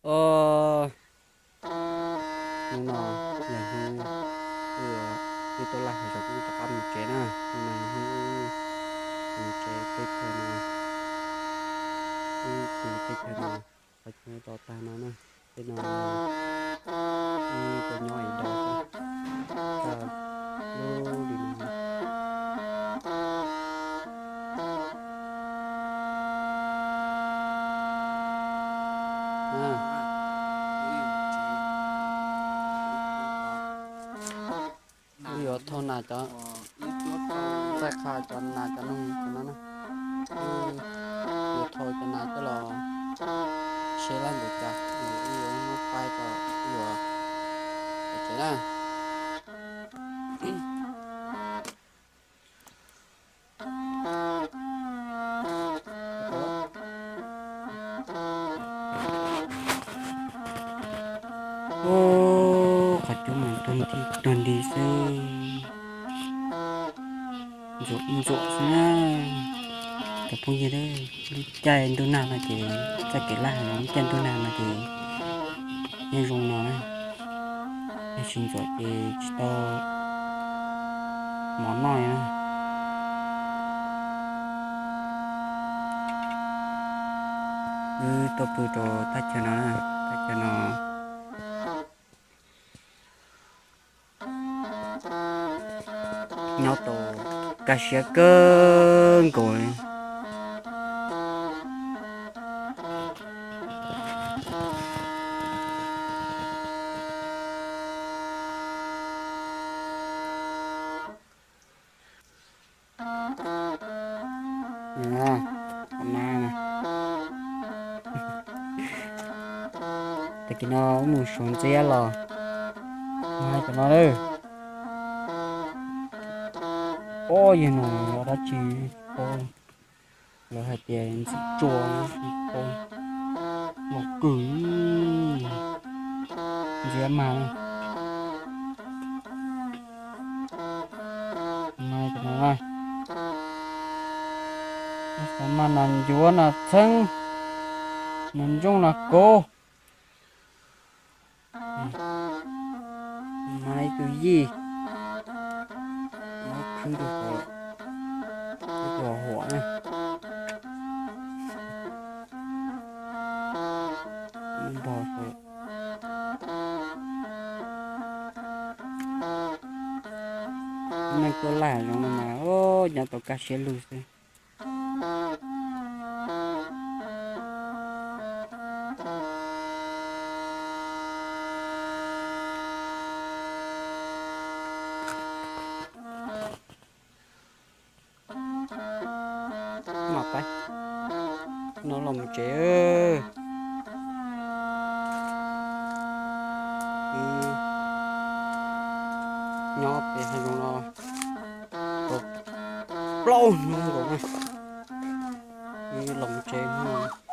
Os, hnub no yog hnub wb tuaj laij hav zoov wb rov qab mus tsev na. Hnub no yog hnub wb mus tsev teb chaws no, wb mus teb chaws no, qhov chaw to tag no na. Tej no wb tuaj nyob es do xwb, kaj lub li no. Wb yuav thauj nas cov, txaij qha cov nas cov noog cov no na. Wb yuav thauj cov nas coj los seb lab npaum cas, wb yuav muab faib rau wb yuav pem tsev na. Ub, qhov cub mas tuag nti tuag nti xwb. Ntxuam ntxuam xwb na. Cov phooj ywg, lub caij ntuj nag no ces txoj kev laj heev, lub caij ntuj nag no ces yeej zoo no na. Yog tsis ntxuam ces tsis tau mov noj li na. Wb tuaj pw rau thaj chaw no na, thaj chaw no nyob tau kaj siab kawg nkaus li. Tag kis no wb mus suav ntxiab los, mas cov no lawm. Ob yawg no yog dab tsi? Lawv hais tias ntxim tsua, mos kws, ntxiab mag. Mas cov no, xav mas nas ncuav nas txheeb, nas ntsooj nas kauv. Mas ib tug yij, mas khwb rau hauv, ib tug huam na, npog rau. Neeg tuaj laij hav zoov no mas nyob tau kaj siab lug xwb. Mas pais no los mus tsev. Nyob pem hav zoov no tau plaub hnub nkaus na, los mus tsev no.